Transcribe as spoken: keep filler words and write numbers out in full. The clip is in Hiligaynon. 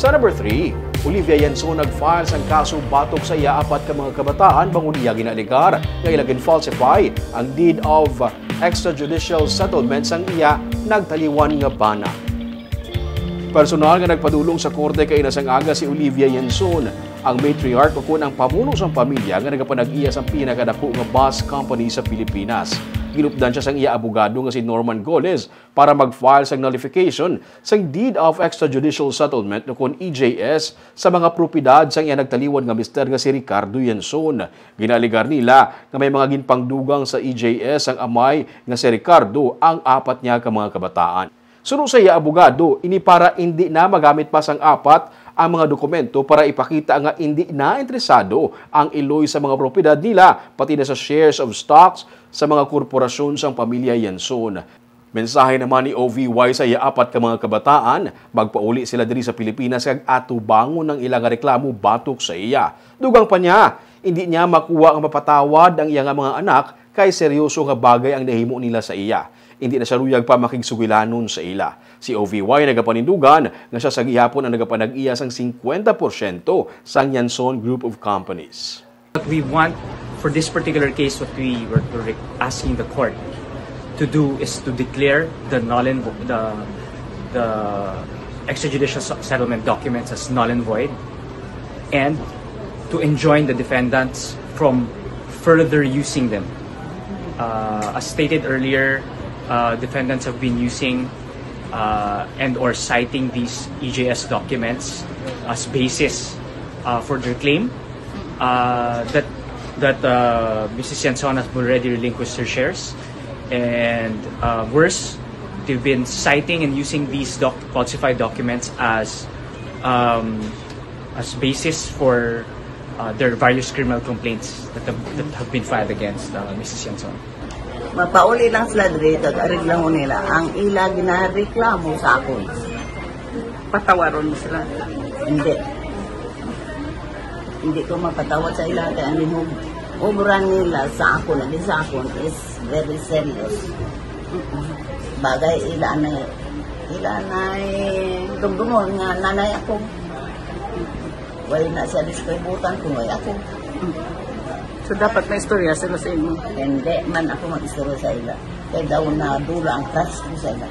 Sa number three, Olivia Yanson nag-file sang kaso batok sa iya apat ka mga kabataan bangod iya ginaalegar nga ila gin-falsify ang deed of extrajudicial settlement sang iya nagtaliwan nga bana. Personal nga nagpadulong sa korte kaina sang aga si Olivia Yanson, ang matriarch o kon ang pamuno sang pamilya nga nagapanag-iya sang pinakadako nga bus company sa Pilipinas. Ginupdan siya sang iya abogado nga si Norman Goles para mag-file sang nullification sang deed of extrajudicial settlement o kon E J S sa mga propiedad sang iya nagtaliwan nga mister nga si Ricardo Yanson. Ginaalegar nila nga may mga ginpangdugang sa E J S ang amay nga si Ricardo ang apat niya ka mga kabataan. Suno sa iya abogado, ini para indi na magamit pa sang apat ang mga dokumento para ipakita nga indi na interesado ang iloy sa mga propiedad nila, pati na sa shares of stocks sa mga korporasyon sang pamilya Yanson. Mensahe naman ni O V Y sa iya apat ka mga kabataan, magpauli sila diri sa Pilipinas kag atubangon ang ila nga reklamo batok sa iya. Dugang pa niya, indi niya makuha nga mapatawad ang iya nga mga anak kay seryoso nga bagay ang nahimo nila sa iya. Indi na siya luyag pa makigsugilanon sa ila. Si O V Y nagapanindugan nga siya sa gihapon ang nagapanag-iya sang singkwenta porsyento sang Yanson Group of Companies. What we want for this particular case, what we were, were asking the court to do is to declare the null and vo- the the extrajudicial se- settlement documents as null and void, and to enjoin the defendants from further using them. Uh, as stated earlier, uh, defendants have been using uh, and or citing these E J S documents as basis uh, for their claim uh, that that uh, Missus Yanson has already relinquished her shares, and uh, worse, they've been citing and using these doc- falsified documents as um, as basis for uh, their various criminal complaints that have, that have been filed against uh, Missus Yanson. Mapauli lang sila diri kag areglahon nila ang ila ginareklamo sa akon. Patawaron mo sila. Hindi. Hindi ko mapatawad sa ila kay ang ginhub- obra nila sa akon, agi sa akon is very serious. Bagay ila na ila na dumdumon nga nanay ako. Wala na siya diskributan kung wala ako. So dapat may istorya sila sa imo. Hindi man ako mag-istorya sa ila. Kaya daw na dula ang trust ko sa ila.